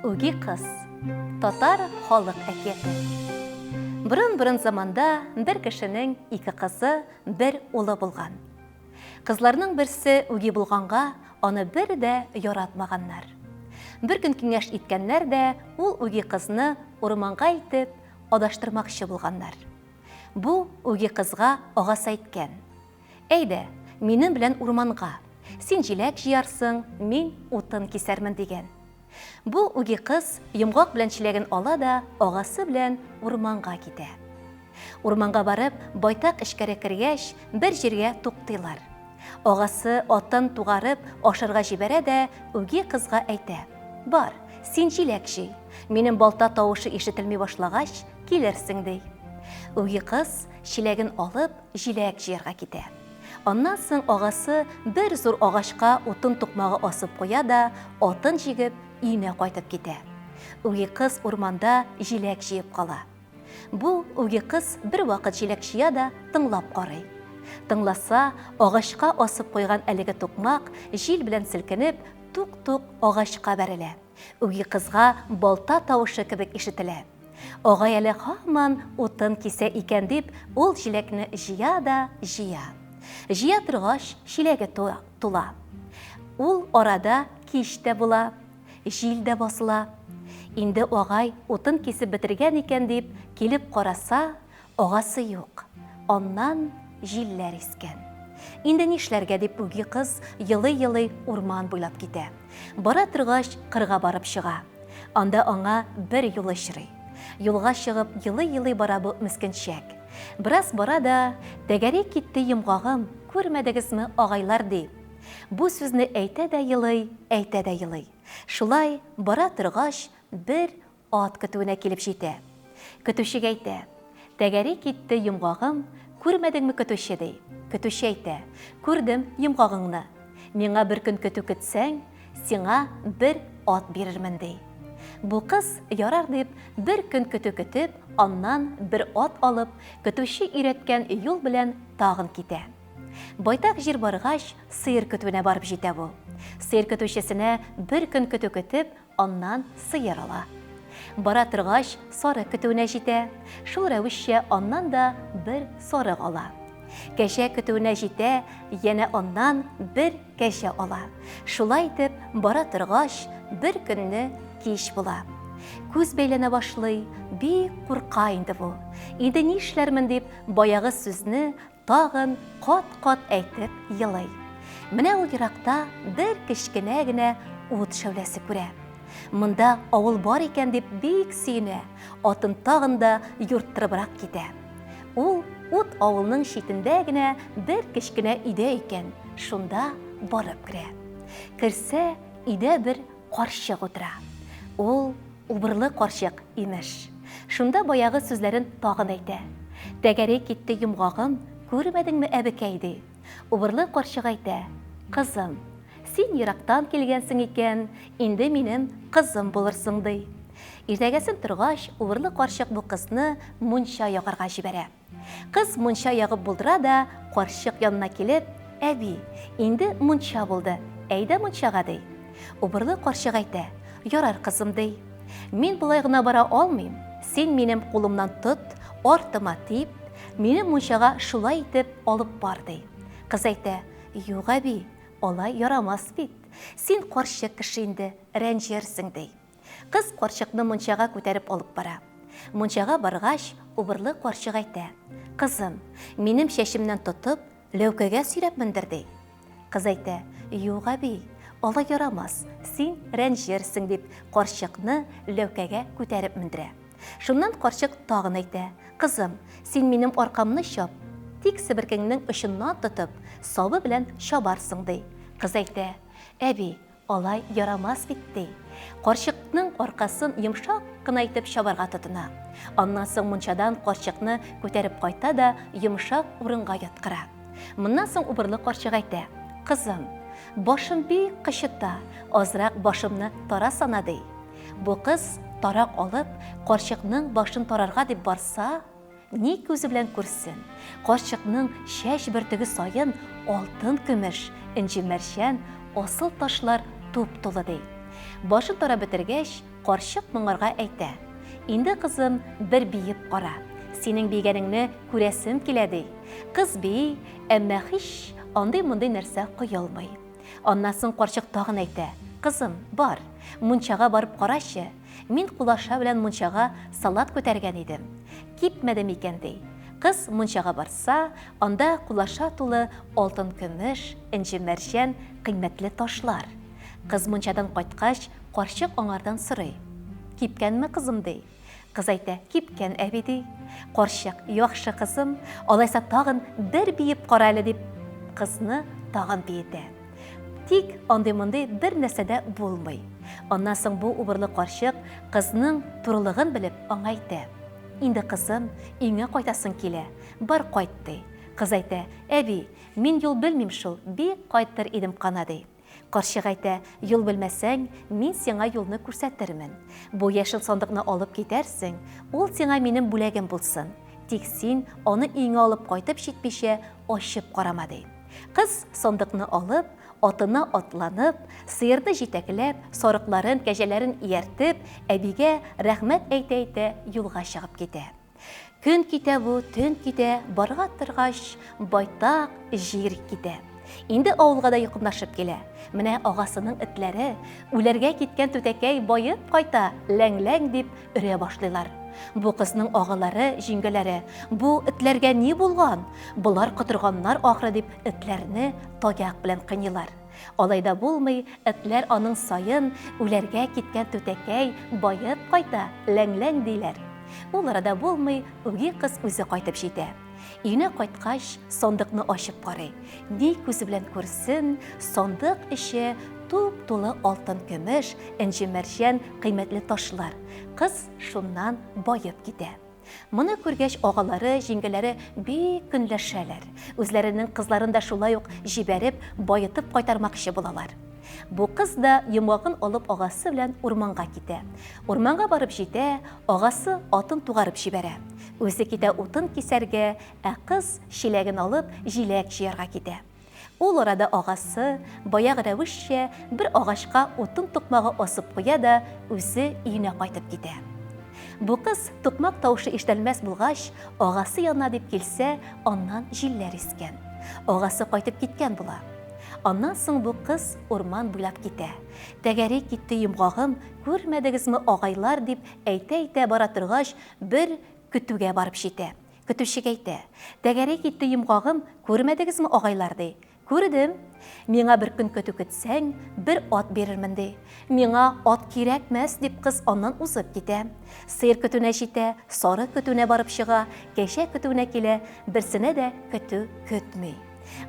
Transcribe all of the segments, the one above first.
Үги кыз. Татар халык әкияте. Борын-борын заманда бер кешенең ике кызы, бер улы булган. Кызларның берсе үги булганга, аны бер дә яратмаганнар. Бер көн киңәш иткәннәр дә, ул үги кызны урманга илтеп, адаштырмакчы булганнар. Бу үги кызга агасы әйткән. Әйдә, минем белән урманга. Син җиләк җыярсың, мин утын кисәрмен, дигән. Бу үги кыз йомгак белән чиләген ала да агасы белән урманга китә. Урманга барып, байтак эчкәре кергәч, бер җиргә туктыйлар. Агасы атын тугарып, ашарга җибәрә дә үги кызга әйтә, Бар, син җиләк җый. Минем балта тавышы ишетелми башлагач, килерсең, ди. Үги кыз, чиләген алып, җиләк җыярга китә. Аннан соң агасы бер зур агачка утын тукмагы асып куя да, атын җигеп, өенә кайтып китә. Үги кыз урманда җиләк җыеп кала. Бу үги кыз бервакыт җиләк җыя да тыңлап карый. Тыңласа, агачка асып куйган әлеге тукмак, җил белән селкенеп, тук-тук агачка бәрелә. Үги кызга балта тавышы кебек ишетелә. Агай әле һаман утын кисә икән дип, ул җиләкне җыя да җыя. Җыя торгач, чиләге тула. Ул арада кич тә була, җил дә басыла. Инде агай утын кисеп бетергән икән дип, килеп караса, Агасы юк. Аннан җилләр искән. Инде нишләргә дип үги кыз елый-елый урман буйлап китә. Бара торгач, кырга барып чыга. Анда аңа бер юл очрый. Юлга чыгып елый-елый бара бу мескенчәк. Бераз бара да, тәгәри китте йомгагым, күрмәдегезме, агайлар, ди. Бу сүзне әйтә дә елый, әйтә дә елый. Шулай бара торгач, бер Ат көтүенә килеп җитә. Көтүчегә әйтә, Тәгәри китте йомгагым, күрмәдеңме, көтүче, ди. Көтүче әйтә, Күрдем йомгагыңны. Миңа бер көн көтү көтсәң, сиңа бер ат бирермен, ди. Бу кыз, ярар дип, бер көн көтү көтеп, аннан бер ат алып, көтүче өйрәткән юл белән тагын китә. Байтак җир баргач, сыер көтүенә барып җитә бу. Сыер көтүчесенә бер көн көтү көтеп, Аннан сыер ала. Бара торгач, сарык көтүенә җитә. Шул рәвешчә аннан да бер сарык ала. Кәҗә көтүенә җитә, янә аннан бер кәҗә ала. Шулай итеп, бара торгач, бер көнне кич була. Күз бәйләнә башлый, бик курка инде бу. Инде нишләрмен дип, баягы сүзне Тагын кат-кат әйтеп елый. Менә ул еракта бер кечкенә генә ут шәүләсе күрә. Монда авыл бар икән дип бик сөенә, атын тагын да юрттырыбрак китә. Ул ут авылның читендә генә бер кечкенә өйдә икән, шунда барып керә. Керсә, өйдә бер карчык утыра. Ул Убырлы карчык, имеш. Шунда баягы сүзләрен тагын әйтә. Тәгәри китте йомгагым, күрмәдеңме, әбекәй, ди. Убырлы карчык әйтә, Кызым, син ерактан килгәнсең икән, инде минем кызым булырсың, ди. Иртәгәсен торгач, убырлы карчык бу кызны мунча ягарга җибәрә. Кыз мунча ягып булдыра да, карчык янына килеп, Әби, инде мунча булды, әйдә мунчага, ди. Убырлы карчык әйтә, Ярар, кызым, ди. Мин болай гына бара алмыйм, син минем кулымнан тот, артыма тип, мине мунчага шулай итеп алып бар, ди. Кыз әйтә, Юк, әби, алай ярамас бит. Син карчык кеше инде, рәнҗерсең, ди. Кыз карчыкны мунчага күтәреп алып бара. Мунчага баргач, убырлы карчык әйтә, Кызым, минем чәчемнән тотып, ләүкәгә сөйрәп мендер, ди. Кыз әйтә, Юк, әби, алай ярамас, син рәнҗерсең, дип, карчыкны ләүкәгә күтәреп мендерә. Шуннан карчык тагын әйтә, Кызым, син минем аркамны чап, тик себеркеңнең очыннан тотып, сабы белән чабарсың, ди. Кыз әйтә, Әби, Алай ярамас бит, ди. Карчыкның аркасын йомшак кына итеп чабарга тотына. Аннан соң мунчадан карчыкны күтәреп кайта да йомшак урынга яткыра. Моннан соң убырлы карчык әйтә, Кызым, башым бик кычыта, азрак башымны тарасана, ди. Бу кыз тарак алып, карчыкның башын тарарга дип барса, Ни күзе белән күрсен, карчыкның чәч бөртеге саен алтын-көмеш, энҗе-мәрҗән, асыл ташлар туп-тулы, ди. Башын тарап бетергәч, карчык моңарга әйтә, Инде, кызым, бер биеп кара. Синең биегәнеңне күрәсем килә, ди. Кыз бии, әмма һич андый-мондый нәрсә коелмый. Аннан соң карчык тагын әйтә, Кызым, бар, мунчага барып карачы, мин кулаша белән мунчага салат күтәргән идем. Кипмәде микән, ди. Кыз мунчага барса, анда кулаша тулы алтын-көмеш, энҗе-мәрҗән, кыйммәтле ташлар. Кыз мунчадан кайткач, карчык аңардан сорый. Кипкәнме, кызым, ди. Кыз әйтә, кипкән, әби, ди. Карчык, яхшы, кызым, алайса тагын бер биеп кара әле, дип, кызны тагын биетә. Тик андый-мондый бер нәрсә дә булмый. Аннан соң бу убырлы карчык кызның турылыгын белеп, аңа әйтә. Инде, кызым, өеңә кайтасың килә, бар кайт, ди. Кыз әйтә, әби, мин юл белмим шул, бик кайтыр идем кана, ди. Карчык әйтә, юл белмәсәң, мин сиңа юлны күрсәтермен. Бу яшел сандыкны алып китәрсең, ул сиңа минем бүләгем булсын. Тик син аны өеңә алып кайтып җитмичә ачып карама, ди. Кыз сандыкны алып, атына атланып, сыерны җитәкләп, сарыкларын, кәҗәләрен ияртеп, әбигә рәхмәт әйтә-әйтә юлга чыгып китә. Көн китә бу, төн китә, барга торгач, байтак җир китә. Инде авылга да якынлашып килә. Менә агасының этләре, үләргә киткән түтәкәй баеп кайта, ләң-ләң дип өрә башлыйлар. Бу кызның агалары, җиңгәләре, бу этләргә ни булган? Болар котырганнар ахры дип этләрне таяк белән кыйныйлар. Алай да булмый, этләр аның саен, Үләргә киткән түтәкәй баеп кайта, ләң-ләң, диләр. Ул арада булмый, үги кыз үзе кайтып җитә. Өенә кайткач, сандыкны ачып карый. Ни күзе белән күрсен, сандык эче туп-тулы алтын-көмеш, энҗе-мәрҗән, кыйммәтле ташлар. Кыз шуннан баеп китә. Моны күргәч, агалары, җиңгәләре бик көнләшәләр. Үзләренең кызларын да шулай ук җибәреп, баетып кайтармакчы булалар. Бу кыз да йомгагын алып агасы белән урманга китә. Урманга барып җитә, агасы атын тугарып җибәрә. Үзе китә утын кисәргә, ә кыз чиләген алып җиләк җыярга китә. Ул арада агасы, баягы рәвешчә, бер агачка утын тукмагы асып куя да үзе өенә кайтып китә. Бу кыз тукмак тавышы ишетелмәс булгач, агасы янына дип килсә, аннан җилләр искән. Агасы кайтып киткән була. Аннан соң бу кыз урман буйлап китә. Тәгәри китте йомгагым, күрмәдегезме, агайлар, дип әйтә-әйтә бара торгач, бер көтүгә барып җитә. Көтүчегә әйтә. Тәгәри китте йомгагым, күрмәдегезме, агайлар, ди. Күрдем. Миңа бер көн көтү көтсәң, бер ат бирермен, ди. Миңа ат кирәкмәс, дип кыз аннан узып китә. Сыер көтүенә җитә, сарык көтүенә барып чыга, кәҗә көтүенә килә, берсенә дә көтү көтми.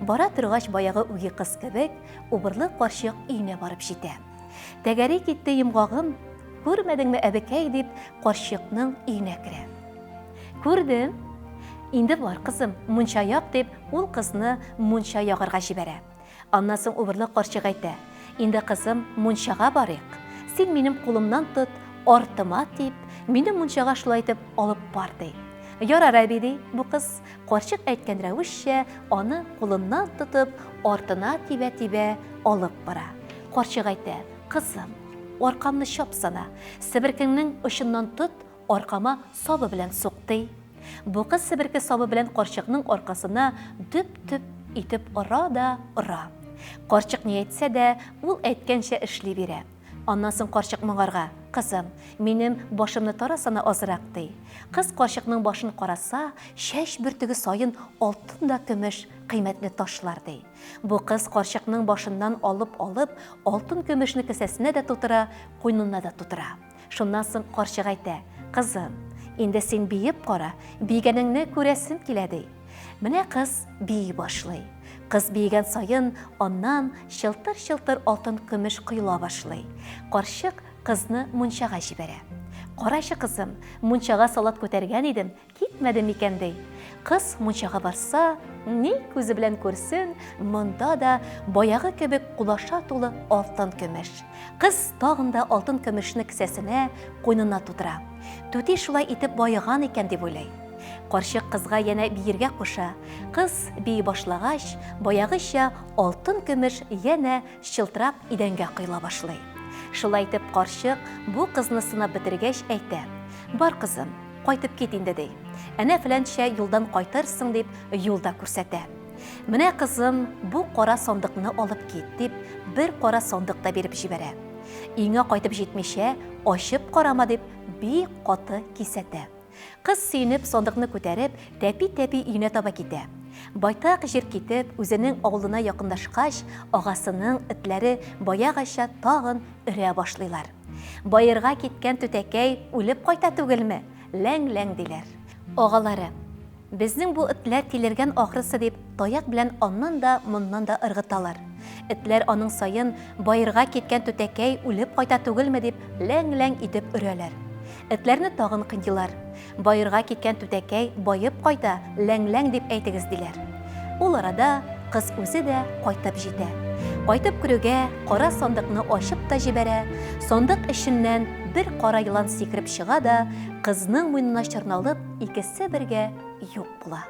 Бара торгач, баягы үги кыз кебек, убырлы карчык өенә барып җитә. Тәгәри китте йомгагым, күрмәдеңме, әбекәй, дип, карчыкның өенә керә. Күрдем. Инде бар, кызым, мунча як, дип, ул кызны мунча ягарга җибәрә. Аннан соң убырлы карчык әйтә, Инде, кызым, мунчага барыйк. Син минем кулымнан тот, артыма тип, мине мунчага шулай итеп алып бар, ди. Ярар, әби, ди бу кыз, карчык әйткән рәвешчә, аны кулыннан тотып, артына тибә-тибә алып бара. Карчык әйтә, Кызым, аркамны чапсана, себеркеңнең очыннан тот, Аркама сабы белән сук, ди. Бу кыз себерке сабы белән карчыкның аркасына дөп-дөп итеп ора да ора. Карчык ни әйтсә дә, ул әйткәнчә эшли бирә. Аннан соң карчык моңарга, Кызым, минем башымны тарасана азрак, ди. Кыз карчыкның башын караса, чәч бөртеге саен алтын да көмеш, кыйммәтле ташлар, ди. Бу кыз карчыкның башыннан алып-алып, алтын-көмешне кесәсенә дә тутыра, куйнына да тутыра. Шуннан соң карчык әйтә, Кызым, инде син биеп кара, биегәнеңне күрәсем килә, ди. Менә кыз бии башлый. Кыз биегән саен аннан чылтыр-чылтыр алтын-көмеш коела башлый. Карчык кызны мунчага җибәрә. Карачы, кызым, мунчага салат күтәргән идем, Китмәде микән, ди. Кыз мунчага барса, ни күзе белән күрсен, монда да баягы кебек кулаша тулы алтын-көмеш. Кыз тагын да алтын-көмешне кесәсенә, куйнына тутыра. Түти шулай итеп баеган икән дип уйлый. Карчык кызга янә биергә куша. Кыз бии башлагач, баягыча алтын-көмеш янә чылтырап идәнгә коела башлый. Шулай итеп карчык бу кызны сынап бетергәч әйтә, Бар, кызым, кайтып кит инде, ди. Әнә фәләнчә юлдан кайтырсың, дип юл да күрсәтә. Менә, кызым, бу кара сандыкны алып кит, дип бер кара сандык та биреп җибәрә. Өеңә кайтып җитмичә, ачып карама, дип бик каты кисәтә. Кыз сөенеп сандыкны күтәреп, тәпи-тәпи өенә таба китә. Байтак җир китеп, үзенең авылына якынлашкач, агасының этләре баягача тагын өрә башлыйлар. Баерга киткән түтәкәй үлеп кайта түгелме? Ләң-ләң диләр. Агалары, Безнең бу этләр тилергән ахрысы дип, таяк белән аннан да, моннан да ыргыталар. Этләр аның саен, Баерга киткән түтәкәй үлеп кайта түгелме дип, ләң-ләң итеп өрәләр. Этләрне тагын кыйныйлар. Баерга киткән түтәкәй баеп кайта, ләң-ләң дип әйтегез, диләр. Ул арада кыз үзе дә кайтып җитә. Кайтып керүгә, кара сандыкны ачып та җибәрә, сандык эченнән бер кара елан сикереп чыга да, кызның муенына чорналып, икесе бергә юк була.